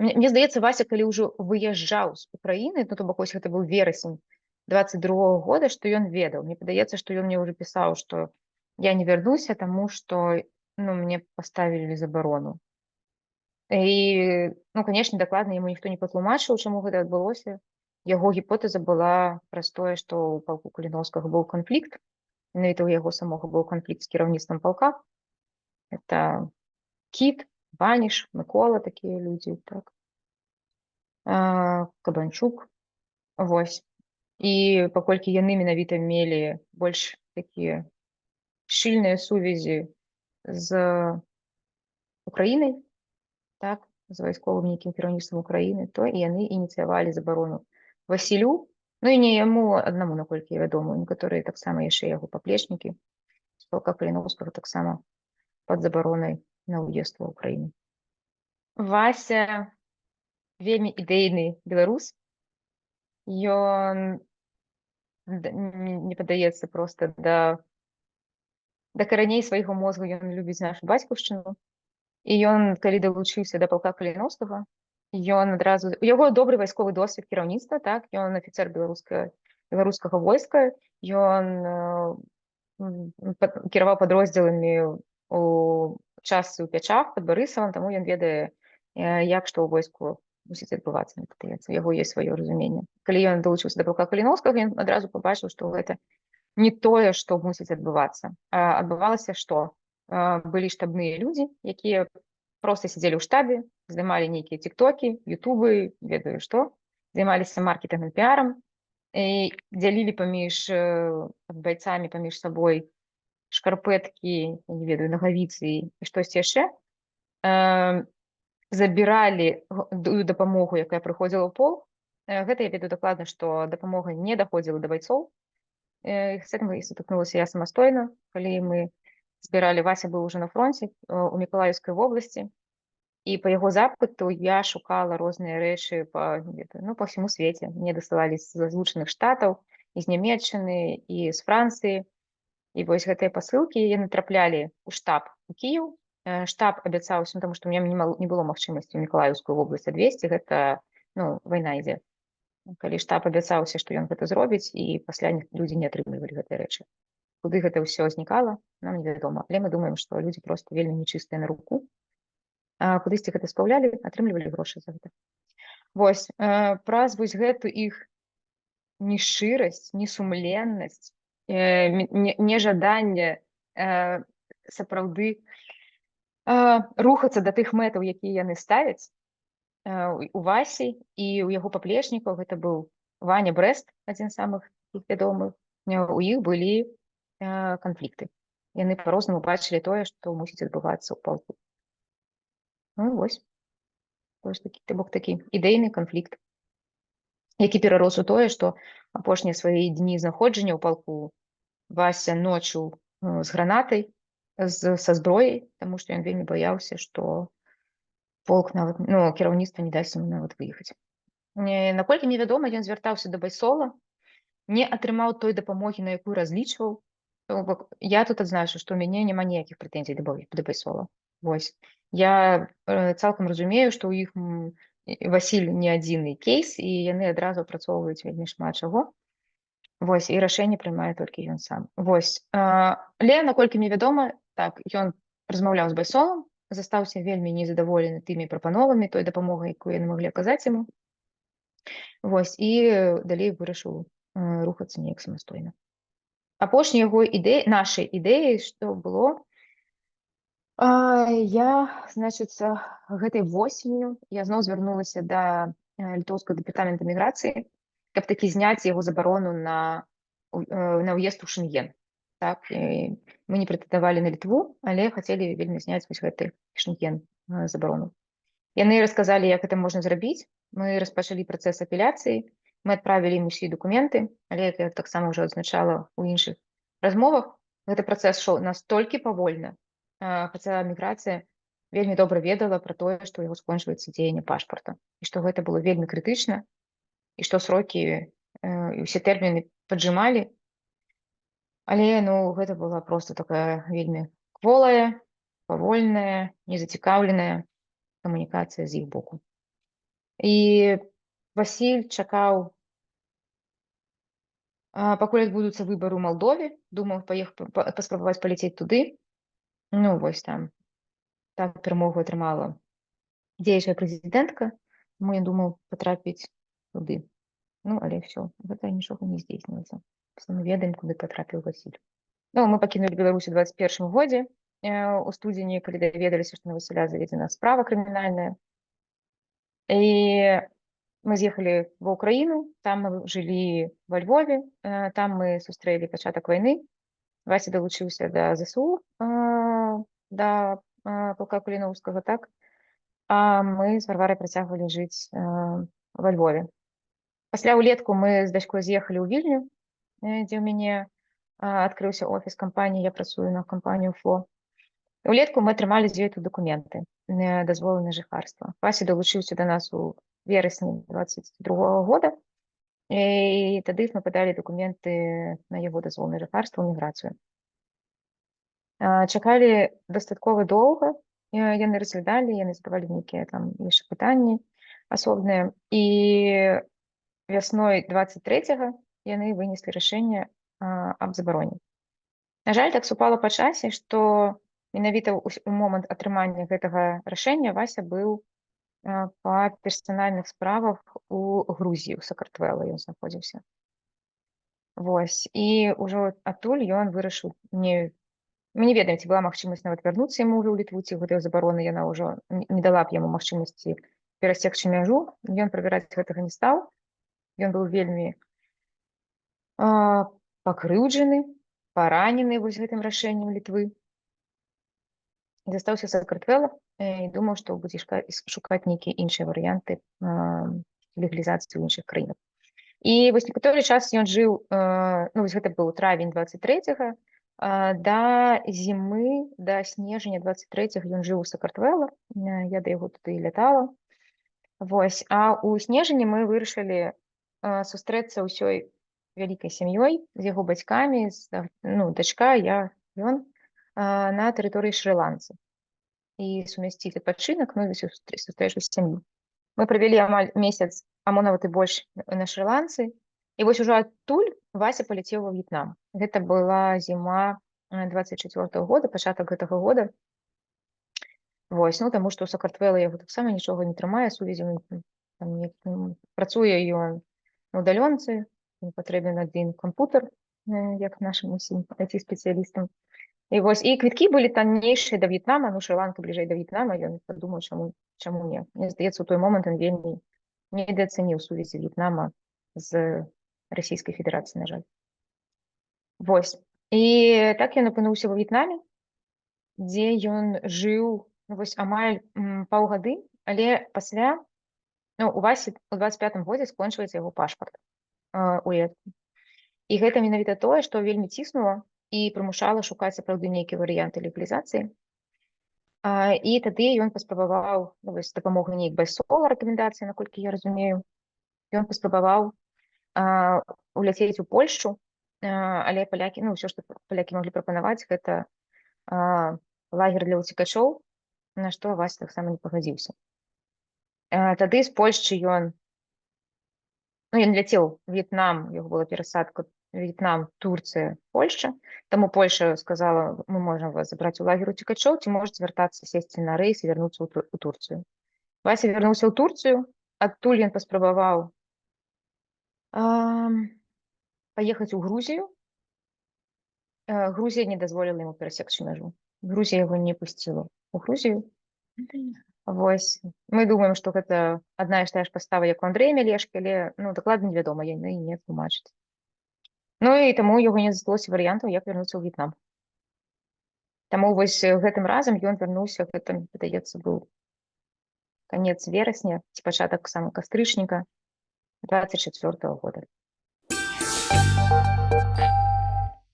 Мне здаецца, Вася, калі ўжо выязджаў з Украіны, ну, то бок вось гэта быў верасень 22 года, што ён ведаў. Мне падаецца, што ён мне ўжо пісаў, што я не вярнуся, таму што, ну, мне паставілі забарону. І, ну, конечно, дакладна яму ніхто не патлумачыў, чаму гэта адбылося. Яго гіпотэза была праз тое, што ў палку Каліноўскага быў канфлікт, менавіта ў яго самога быў канфлікт з кіраўніцтвам палка. Это Кіт, Ваніш, Мікола, такія людзі, так. Кабанчук. Вось. І паколькі яны менавіта мелі больш такія шчыльныя сувязі з Украінай, так, з вайсковым нейкім кіраўніцтвам Украіны, то і яны ініцыявалі забарону Васілю, ну і не яму аднаму, наколькі я вядома, некаторыя таксама яшчэ яго паплечнікі з палка Каліноўскага таксама пад забаронай на ўезд ва Украіну. Вася вельмі ідэйны беларус. Ён мне падаецца, проста да караней свайго мозгу ён любіць нашу бацькаўшчыну. І ён, калі далучыўся да палка Каліноўскага, ён адразу, у яго добры вайсковы досвед кіраўніцтва, так, ён афіцер беларускага войска, ён кіраваў падроздзеламі у частцы ў Пячах пад Барысавам, таму ён ведае, як што ў войску мусіць адбывацца, мне падаецца, у яго ёсць сваё разуменне. Калі ён далучыўся да палка Каліноўскага, ён адразу пабачыў, што гэта не тое, што мусіць адбывацца. А адбывалася што? Былі штабныя людзі, якія проста сядзелі ў штабе, здымалі нейкія тыктокі, ютубы, ведаю што, займаліся маркетынгам, піарам, і дзялілі паміж байцамі, паміж сабой шкарпэткі, я не ведаю, нагавіцы і штосьці яшчэ. Забіралі дапамогу, якая прыходзіла ў полк. Гэта я ведаю дакладна, што дапамога не даходзіла да байцоў. З гэтым і сутыкнулася я самастойна, калі мы збіралі, Вася быў уже на фронте у Мікалаеўскай вобласці, і па яго запыту я шукала розныя рэчы па, не ведаю, ну, па ўсяму свеце. Мне дасылалі з Злучаных Штатаў, і з Нямеччыны, і з Францыі. І вось гэтыя пасылкі, яны траплялі ў штаб у Кіеў. Штаб абяцаўся, ну, таму што у меня не было магчымасці ў Мікалаеўскую вобласць адвесці, гэта, ну, вайна ідзе. Калі штаб абяцаўся, што ён гэта зробіць, і пасля людзі не атрымлівалі гэтыя рэчы. Куды гэта ўсё знікала, нам невядома. Але мы думаем, што людзі проста вельмі нечыстыя на руку. Кудысьці гэта спаўлялі, атрымлівалі грошы за гэта. Вось, праз вось гэту іх нешчырасць, несумленнасць, нежаданне сапраўды рухацца да тых мэтаў, якія яны ставяць, у Васі і ў яго паплечнікаў, гэта быў Ваня Брэст, адзін з самых такіх вядомых, у іх былі канфлікты. Яны па-рознаму бачылі тое, што мусіць адбывацца ў палку. Ну, вось. Вось такі, то бок такі ідэйны канфлікт, які перарос у тое, што апошнія свае дні знаходжання ў палку Вася ночыў з гранатай, са зброяй, таму што ён вельмі баяўся, што полк нават, ну, кіраўніцтва не дасць яму нават выехаць. Не, наколькі мне вядома, ён звяртаўся да Байсола, не атрымаў той дапамогі, на якую разлічваў. То бок я тут адзначу, што ў мяне няма ніякіх прэтэнзій да Байсола. Вось. Я цалкам разумею, што ў іх Васіль не адзіны кейс, і яны адразу апрацоўваюць вельмі шмат чаго. Вось, і рашэнне прымае толькі ён сам. Вось. Але, наколькі мне вядома, так, ён размаўляў з Байсолам, застаўся вельмі незадаволены тымі прапановамі, той дапамогай, якую яны маглі аказаць яму. Вось, і далей вырашыў рухацца неяк самастойна. Апошняй яго ідэі, нашай ідэяй, што было, я, значыцца, гэтай восенню я зноў звярнулася да літоўскага дэпартамента міграцыі, каб такі зняць яго забарону на ўезд у Шэнген. Так, і мы не прэтэндавалі на Літву, але хацелі вельмі зняць вось гэты Шэнген забарону. Яны расказалі, як гэта можна зрабіць. Мы распачалі працэс апеляцыі, мы адправілі ім усе дакументы, але, як я таксама ўжо адзначала ў іншых размовах, гэты працэс шоў настолькі павольна, хаця міграцыя вельмі добра ведала пра тое, што ў яго скончваецца дзеянне пашпарта, і што гэта было вельмі крытычна, і што срокі і ўсе тэрміны паджымалі. Але, ну, гэта была просто такая вельмі кволая, павольная, незацікаўленая камунікацыя з іх боку. І Васіль чакаў, пакуль адбудуцца выбары ў Малдове, думаў паспрабаваць паляцець туды. Ну вось там так перамогу атрымала дзеючая прэзідэнтка, таму ён думаў патрапіць туды. Ну, але всё, гэта нічога не здзейснілася. Мы ведаем, куды патрапіў Васіль. Ну, мы пакінулі Беларусь у 21 годзе, у студзені, калі даведаліся, што на Васіля заведзена справа крымінальная. І мы з'ехалі ва Ўкраіну, там мы жылі ва Львове, там мы сустрэлі пачатак вайны. Вася далучыўся да ЗСУ, да палка Каліноўскага, так? А мы з Варварай працягвалі жыць ва Львове. Пасля ўлетку мы з дачкой з'ехалі ў Вільню, дзе ў мяне адкрыўся офіс кампаніі, я працую на кампанію Фло. Улетку мы атрымалі з ёй тут дакументы, дазволы на жыхарства. Вася далучыўся да нас у верасні 22 года, і тады мы падалі дакументы на яго дазвол на жыхарства ў міграцыю. Чакалі дастаткова доўга, яны разглядалі, яны задавалі нейкія там яшчэ пытанні асобныя. І вясной 23 яны вынеслі рашэнне аб забароне. На жаль, так супала па часе, што менавіта ў момант атрымання гэтага рашэння Вася быў па персанальных справах у Грузіі, у Сакартвела ён знаходзіўся. Вось. І ўжо адтуль ён вырашыў не, мы не ведаем, ці была магчымасць нават вярнуцца яму ўжо ў Літву, ці гэтая забарона яна ўжо не дала б яму магчымасці перасекчы мяжу. Ён правяраць гэтага не стаў. Ён быў вельмі пакрыўджаны, паранены вось гэтым рашэннем Літвы. Застаўся Сакартвела і думаў, што будзе шукаць нейкія іншыя варыянты легалізацыі ў іншых краінах. І вось некаторы час ён жыў, ну, вось гэта быў травень 23-го, да зімы, да снежня 23-го ён жыў у Сакартвела, я да яго туды лятала. Вось, а ў снежані мы вырашылі сустрэцца ўсёй вялікай сям'ёй з яго бацькамі, ну, дачка, я, ён, на тэрыторыі Шры-Ланцы і сумясціць адпачынак, ну і сустрэчу з сям'ю. Мы правялі амаль месяц, а мо нават і больш, на Шры-Ланцы. І вось ужо адтуль Вася паляцеў ва В'етнам. Гэта была зіма 24 года, пачатак гэтага года. Вось, ну, таму што ў Сакартвела яго таксама нічога не трымае, сувязі там працуе ён на удалёнцы, ему патрэбен адзін кампутар, як нашым усім IT-спецыялістам. І вось, і квіткі былі таннейшыя да В'етнама, ну, Шры-Ланка бліжэй да В'етнама, ён падумаў, чаму не. Мне здаецца, у той момант ён вельмі недаацаніў сувязі В'етнама з Расійскай Федэрацыяй, на жаль. Вось. І так ён апынуўся ва В'етнаме, дзе ён жыў, ну, вось, амаль паўгады, але пасля, ну, у Васі у 25 годзе скончваецца яго пашпарт улетку. І гэта менавіта тое, што вельмі ціснула і прымушала шукаць сапраўды нейкія варыянты легалізацыі. І тады ён паспрабаваў, ну, вось, з дапамогай нейк Байсола рэкамендацыі, наколькі я разумею, ён паспрабаваў уляцець у Польшчу, але палякі, ну, ўсё, што палякі маглі прапанаваць, гэта лагер для ўцекачоў, на што Вася таксама не пагадзіўся. Тады з Польшчы ён, ну, ён ляцеў В'етнам, яго была перасадка В'етнам, Турцыя, Польшча. Таму Польша сказала: «Мы можам вас забраць у лагер уцекачоў, ці можаце вяртацца, сесці на рэйс і вярнуцца ў Турцыю». Вася вярнуўся ў Турцыю, адтуль ён паспрабаваў паехаць у Грузію. Грузія не дазволіла яму перасекчы мяжу. Грузія яго не пусціла ў Грузію. Вось. Мы думаем, што гэта адна і тая ж пастава, як у Андрэя Мялешкі, але, ну, дакладна невядома, яны не тлумачаць. Ну і таму яго не засталося варыянтаў, як вярнуцца ў В'етнам. Таму вось гэтым разам ён вярнуўся, гэта, мне падаецца, быў канец верасня ці пачатак самы кастрычніка 24 года.